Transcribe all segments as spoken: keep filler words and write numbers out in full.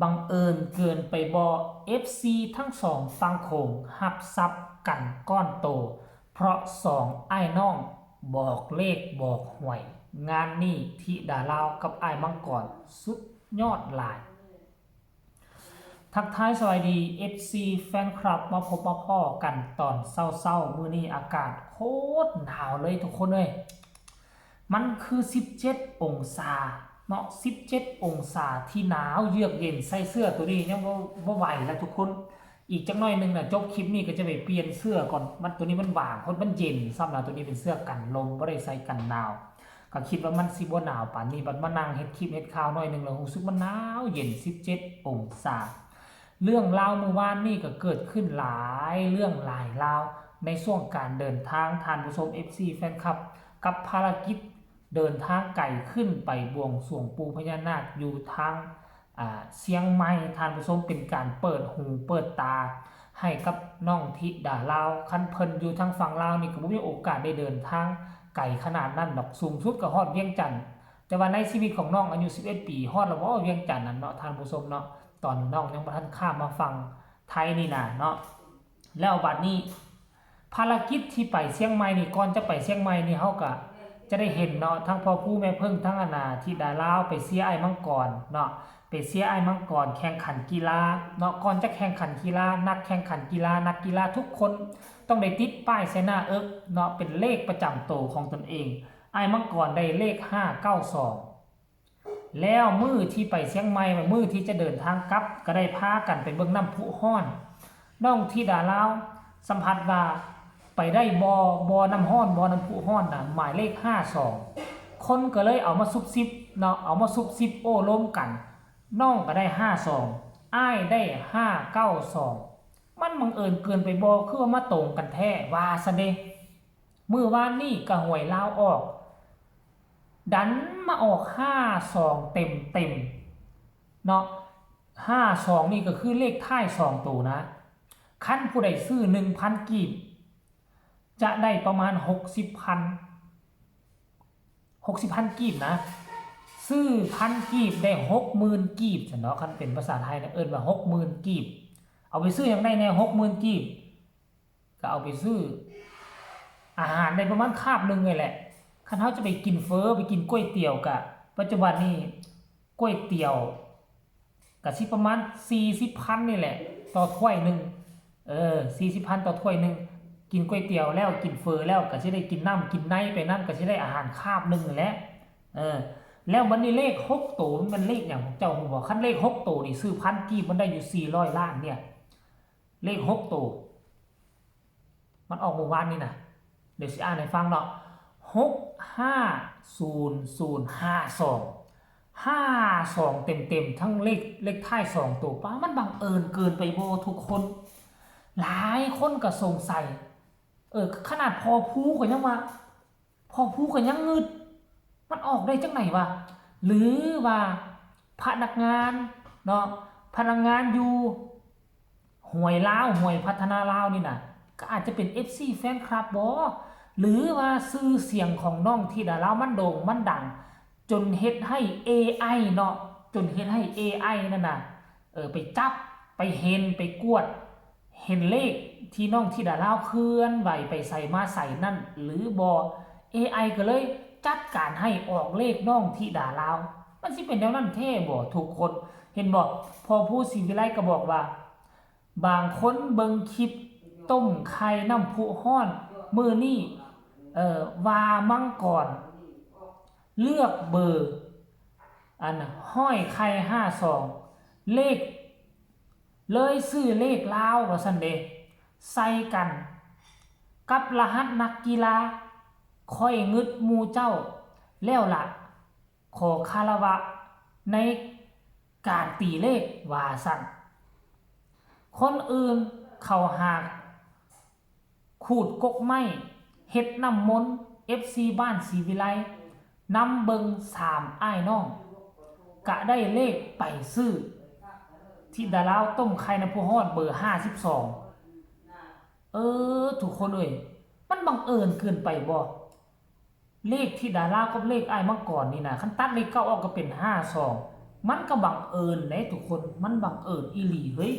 บังเอิญเกินไปบ่ เอฟซี ทั้งสองฝั่งโขงฮับทรัพย์กันก้อนโต เพราะสองอ้ายน้องบอกเลขบอกหวย งานนี้ธิดาลาวกับอ้ายมังกรสุดยอดหลาย ทักทายสวัสดี เอฟซี แฟนคลับ มาพบมาพ้อกันตอนเช้าๆ มื้อนี้อากาศโคตรหนาวเลยทุกคนเอ้ย มันคือ สิบเจ็ด องศาเนาะ สิบเจ็ด องศาที่หนาวเยือกเย็น ใส่เสื้อตัวนี้ยังบ่บ่ไหวแล้วทุกคน อีกจักหน่อยหนึ่งน่ะ จบคลิปนี้ก็จะไปเปลี่ยนเสื้อก่อน มันตัวนี้มันหวาง เพราะมันเย็นซ้ำนะ ตัวนี้เป็นเสื้อกันลม บ่ได้ใส่กันหนาว ก็คิดว่ามันสิบ่หนาวปานนี้ บัดมานั่งเฮ็ดคลิปเฮ็ดข่าวหน่อยหนึ่งแล้วรู้สึกมันหนาวเย็น สิบเจ็ด องศา เรื่องราวเมื่อวานนี้ก็เกิดขึ้นหลายเรื่องหลายราว ในช่วงการเดินทาง ท่านผู้ชม เอฟซี แฟนคลับ กับภารกิจเดินทางไกลขึ้นไปบวงสรวงปู่พญานาคอยู่ทาง อ่า เชียงใหม่ ท่านผู้ชม เป็นการเปิดหูเปิดตาให้กับน้องธิดาลาว คันเพิ่นอยู่ทางฝั่งลาวนี่ก็บ่มีโอกาสได้เดินทางไกลขนาดนั้นดอก สูงสุดก็ฮอดเวียงจันทน์ แต่ว่าในชีวิตของน้องอายุ สิบเอ็ด ปี ฮอดแล้วบ่เวียงจันทน์นั่นเนาะ ท่านผู้ชมเนาะ ตอนน้องยังบ่ทันข้ามมาฝั่งไทยนี่นะเนาะ แล้วบัดนี้ ภารกิจที่ไปเชียงใหม่นี่ ก่อนจะไปเชียงใหม่นี่ เฮาก็จะได้เห็นเนาะ ทั้งพ่อภูแม่เพิ่ง ทั้งอันน่ะ ธิดาลาว ไปเชียร์อ้ายมังกรเนาะ ไปเชียร์อ้ายมังกรแข่งขันกีฬาเนาะ ก่อนจะแข่งขันกีฬา นักแข่งขันกีฬา นักกีฬาทุกคนต้องได้ติดป้ายใส่หน้าเอิกเนาะ เป็นเลขประจำตัวของตนเอง อ้ายมังกรได้เลข ห้าเก้าสอง แล้วมื้อที่ไปเชียงใหม่ มื้อที่จะเดินทางกลับ ก็ได้พากันไปเบิ่งน้ำพุฮ้อน น้องธิดาลาวสัมผัสว่าไปได้บ่ บ่น้ำฮ้อน บ่น้ำพุฮ้อนน่ะ หมายเลข ห้าสอง คนก็เลยเอามาซุบซิบเนาะ เอามาซุบซิบโอ้ลมกัน น้องก็ได้ ห้าสอง อ้ายได้ ห้าเก้าสอง มันบังเอิญเกินไปบ่ คือว่ามาตรงกันแท้ ว่าซะเด้ มื้อวานนี้ก็หวยลาวออก ดันมาออก ห้าสอง เต็มๆ เนาะ ห้าสอง นี่ก็คือเลขท้ายสองตัวนะ คันผู้ใดซื้อ หนึ่งพัน กีบ จะได้ประมาณ หกสิบพัน หกสิบพัน กีบนะ ซื้อ พัน กีบได้ หกหมื่น กีบซั่นเนาะ คันเป็นภาษาไทยนะ เอิ้นว่า หกหมื่น กีบ เอาไปซื้อหยังได้แน่ หกหมื่น กีบ ก็เอาไปซื้ออาหารได้ประมาณคาบหนึ่งนี่แหละ คันเฮาจะไปกินเฝอ ไปกินก๋วยเตี๋ยวกะ ปัจจุบันนี้ก๋วยเตี๋ยวกะสิประมาณ สี่สิบพัน นี่แหละ ต่อถ้วยหนึ่ง เออ สี่สิบพัน ต่อถ้วยหนึ่ง กินก๋วยเตี๋ยวแล้ว กินเฝอแล้ว กะสิได้กินน้ำกินในไปนำ กะสิได้อาหารคาบหนึ่งนั่นแหละ เออ แล้วบัดนี้เลขหกตัวมันเป็นเลขหยัง เจ้าฮู้บ่ คันเลขหกตัวนี่ ซื้อ พัน กีบ มันได้อยู่ สี่ร้อย ล้านเนี่ย เลขหกตัว มันออกเมื่อวานนี่นะ เดี๋ยวสิอ่านให้ฟังเนาะ หกห้าศูนย์ศูนย์ห้าสอง ห้าสอง เต็มๆ ทั้งเลข เลขท้ายสองตัว ป๊า มันบังเอิญเกินไปบ่ทุกคน หลายคนก็สงสัย เออ ขนาดพ่อภูก็ยังว่า พ่อภูก็ยังงึด มันออกได้จังได๋วะ หรือว่าพนักงานเนาะ พนักงานอยู่หวยลาว หวยพัฒนาลาวนี่น่ะ ก็อาจจะเป็น เอฟซี แฟนคลับบ่ หรือว่าชื่อเสียงของน้องธิดาลาวมันโด่งมันดัง จนเฮ็ดให้ เอไอ เนาะ จนเฮ็ดให้ เอไอ นั่นน่ะ เออ ไปจับ ไปเห็น ไปกวด เห็นเลขที่น้องธิดาลาวเคลื่อนไหวไปไสมาไสนั่นหรือบ่ เอไอ ก็เลยจัดการให้ออกเลขน้องธิดาลาว มันสิเป็นแนวนั้นแท้บ่ทุกคน เห็นบ่ พ่อภูศรีวิไลก็บอกว่า บางคนเบิ่งคลิปต้มไข่น้ำพุฮ้อนมื้อนี้ เอ่อ ว่ามังกร เลือกเบอร์ อันห้อยไข่ ห้าสอง เลข เลยซื้อเลขลาวว่าซั่นเด้ ใส่กันกับรหัสนักกีฬา ข้อยงึดหมู่เจ้าแล้วล่ะ ขอคารวะในการตีเลขว่าซั่น คนอื่นเขาหาก ขูดกกไม้ เฮ็ดน้ำมนต์ เอฟซี บ้านศรีวิไล นำเบิ่งสามอ้ายน้อง กะได้เลขไปซื้อ ธิดาลาวต้มไข่น้ำพุฮ้อนเบอร์ ห้าสิบสอง เออ ทุกคนเอ้ย มันบังเอิญเกินไปบ่ เลขธิดาลาวกับเลขอ้ายมังกรนี่นะ คันตัดเลขเก้าออกก็เป็น ห้าสอง มันก็บังเอิญเด้ทุกคน มันบังเอิญอีหลีเฮ้ย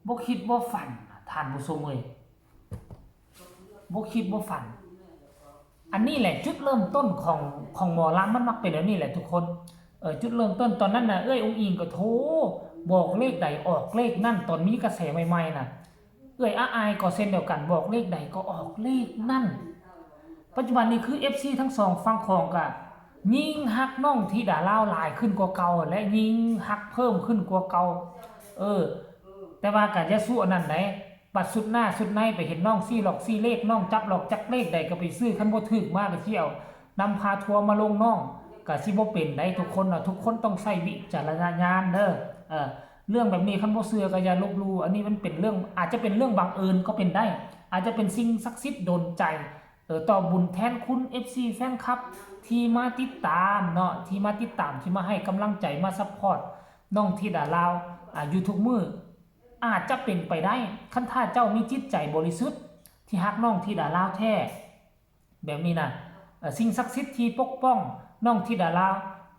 บ่คิดบ่ฝันนะท่านผู้ชมเอ้ย บ่คิดบ่ฝัน อันนี้แหละจุดเริ่มต้นของของหมอลำ มันมักเป็นแบบนี้แหละทุกคน เออ จุดเริ่มต้นตอนนั้นน่ะ เอื้อยอุ๋งอิ๋งก็โทรบอกเลขใดออกเลขนั่น ตอนมีกระแสใหม่ๆน่ะ เอื้อยอาอายก็เช่นเดียวกัน บอกเลขใดก็ออกเลขนั่น ปัจจุบันนี้คือ เอฟซี ทั้งสองฝั่งของก็ยิ่งฮักน้องธิดาลาวหลายขึ้นกว่าเก่า และยิ่งฮักเพิ่มขึ้นกว่าเก่า เออ แต่ว่าก็อย่าสู้อันนั้นได๋ บัดสุดหน้าสุดในไปเห็นน้องซี้หลอกซี้เลข น้องจับหลอกจักเลขใดก็ไปซื้อ คันบ่ถืกมาก็สิเอานำพาทัวร์มาลงน้อง ก็สิบ่เป็นได๋ทุกคนเนาะ ทุกคนต้องใช้วิจารณญาณเด้อ เออ เรื่องแบบนี้คันบ่เชื่อก็อย่าลบหลู่ อันนี้มันเป็นเรื่อง อาจจะเป็นเรื่องบังเอิญก็เป็นได้ อาจจะเป็นสิ่งศักดิ์สิทธิ์ดลใจ เออ ตอบบุญแทนคุณ เอฟซี แฟนคลับ ที่มาติดตามเนาะ ที่มาติดตาม ที่มาให้กำลังใจ มาซัพพอร์ตน้องธิดาลาว อ่า อยู่ทุกมื้อ อาจจะเป็นไปได้ คันถ้าเจ้ามีจิตใจบริสุทธิ์ ที่ฮักน้องธิดาลาวแท้ แบบนี้นะ เอ่อ สิ่งศักดิ์สิทธิ์ที่ปกป้องน้องธิดาลาว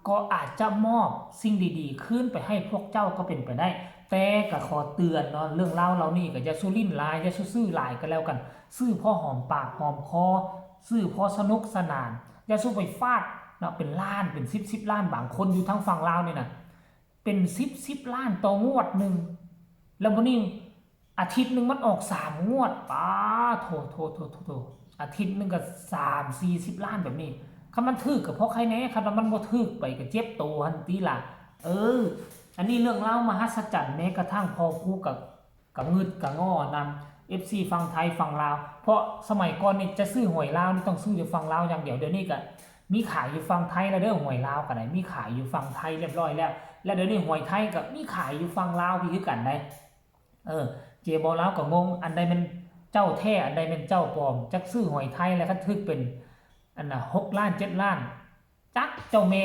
ก็อาจจะมอบสิ่งดีๆ คืนไปให้พวกเจ้าก็เป็นไปได้ แต่ก็ขอเตือนเนาะ เรื่องราวเหล่านี้ก็อย่าสู้ลิ้นหลาย อย่าสู้ซื้อหลายก็แล้วกัน ซื้อพอหอมปากหอมคอ ซื้อพอสนุกสนาน อย่าสู้ไปฟาดเนาะ เป็นล้าน เป็นสิบ สิบล้าน บางคนอยู่ทางฝั่งลาวนี่นะ เป็นสิบ สิบล้านต่องวดหนึ่ง แล้วบัดนี้อาทิตย์หนึ่งมันออกสามงวด ป๊าโถ โถ โถ โถ โถ อาทิตย์หนึ่งก็สาม สี่ สิบล้านแบบนี้ คันมันถืกก็พอใครแน่ คันว่ามันบ่ถืกไปก็เจ็บโตหั่นติล่ะ เออ อันนี้เรื่องราวมหัศจรรย์ แม้กระทั่งพ่อครูก็ ก็งึดก็ง้อนำ เอฟซี ฝั่งไทยฝั่งลาว เพราะสมัยก่อนนี่จะซื้อหวยลาวนี่ต้องซื้ออยู่ฝั่งลาวอย่างเดียว เดี๋ยวนี้ก็มีขายอยู่ฝั่งไทยแล้วเด้อ หวยลาวก็ได้ มีขายอยู่ฝั่งไทยเรียบร้อยแล้ว แล้วเดี๋ยวนี้หวยไทยก็มีขายอยู่ฝั่งลาวพี้คือกันได๋ เออ เจ๊บ่าวลาวก็งง อันใดแม่นเจ้าแท้ อันใดแม่นเจ้าปลอม จักซื้อหวยไทยแล้วก็ถืกเป็น อันน่ะ หกล้าน เจ็ดล้าน จักเจ้าแม่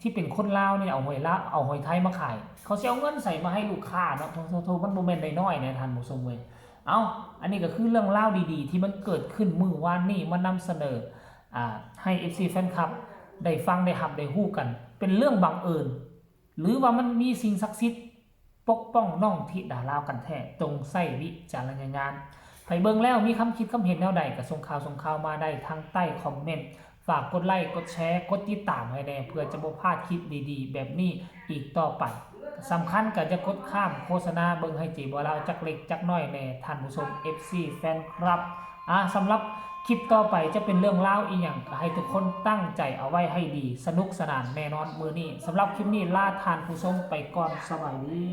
ที่เป็นคนลาวนี่เอาหวยลาว เอาหวยไทยมาขาย เขาสิเอาเงินใสมาให้ลูกค้าเนาะ โถ โถ โถ มันบ่แม่นน้อยๆนะท่านผู้ชมเว้ย เอ้า อันนี้ก็คือเรื่องราวดีๆ ที่มันเกิดขึ้นมื้อวานนี้ มานำเสนอ อ่า ให้ เอฟซี แฟนคลับ ได้ฟัง ได้ฮับ ได้ฮู้กัน เป็นเรื่องบังเอิญ หรือว่ามันมีสิ่งศักดิ์สิทธิ์ปกป้องน้องธิดาลาวกันแท้ จงใช้วิจารณญาณ ไผเบิ่งแล้วมีความคิดความเห็นแนวใดก็ส่งข่าวส่งข่าวมาได้ทางใต้คอมเมนต์ ฝากกดไลค์ กดแชร์ กดติดตามให้แน่ เพื่อจะบ่พลาดคลิปดีๆ แบบนี้อีกต่อไป สำคัญก็จะกดข้ามโฆษณาเบิ่ง ให้เจ๊บ่าวลาวจักเล็กจักน้อยแน่ ท่านผู้ชม เอฟซี แฟนคลับ อ่ะ สำหรับคลิปต่อไปจะเป็นเรื่องราวอีหยัง ก็ให้ทุกคนตั้งใจเอาไว้ให้ดี สนุกสนานแน่นอนมื้อนี้ สำหรับคลิปนี้ลาท่านผู้ชมไปก่อน สบายดี